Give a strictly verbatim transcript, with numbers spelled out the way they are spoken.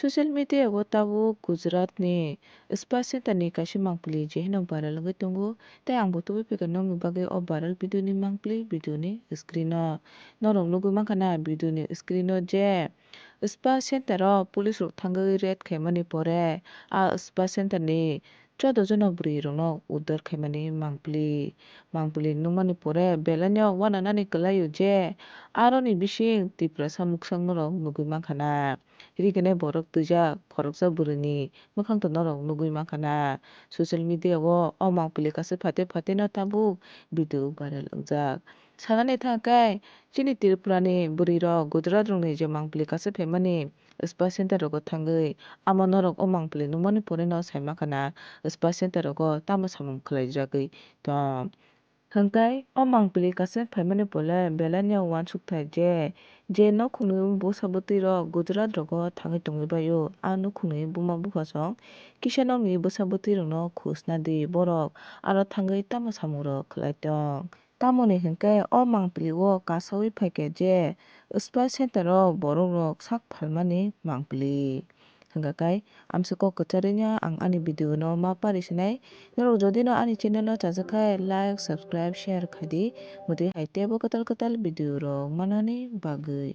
Social media o tabuk Gujarat ni spa center ni kaisa mangpili je hino viral wngwi tongo, tei ang bo tubui phaikha nokni bagwi o viral video ni mangpili video ni screen o. Norok nugwi mankha na video ni screen o je spa center o police rok thangwi raid khaimani pore a spa center ni choudo jona bwrwi rokno uddar khaimani mangpili. Mangpili nukmani pore belai no uananani kwlaio je aroni bising Tiprasa muksa norok nugwi mankha na. Rikinai borok twijak khoroksa bwrwini mwkhang to norok nugwi mankha na. Social media o o mangpili kaisa phater phater no tabuk video viral wngjak. Sanani thangkhe chini Tripura ni bwrwi rok Gujarat rokni je mangpili kaisa phaimani spa center rogo thangwi amo norok o mangpili nukmani pore no sai mankha na spa center rogo tamo samung khlaijagwi tong. Hwnkhe o mangpili kaisa phaimani pore belai no uansuk thai je, je nokhungni bwsa bwtwi rok Gujarat rogo thangwi tongwi baio. A nokhungni buma buphasong kisa nokni bwsa bwtwi rokno khusna di, borok aro thangwi tamo samung rok khlai tong. Tamoni hwnkhe o mangpili o kasaui phaikha je spa center o borok rok sak phalmani mangpili. Hwnkha khe amsa kok kwcharwi no ang ani video no ma pari sinai. Norok jodi no ani channel no chajak khe like, subscribe, share khai di. Motwi hai teibo kwtal kwtal video rok manani bagwi.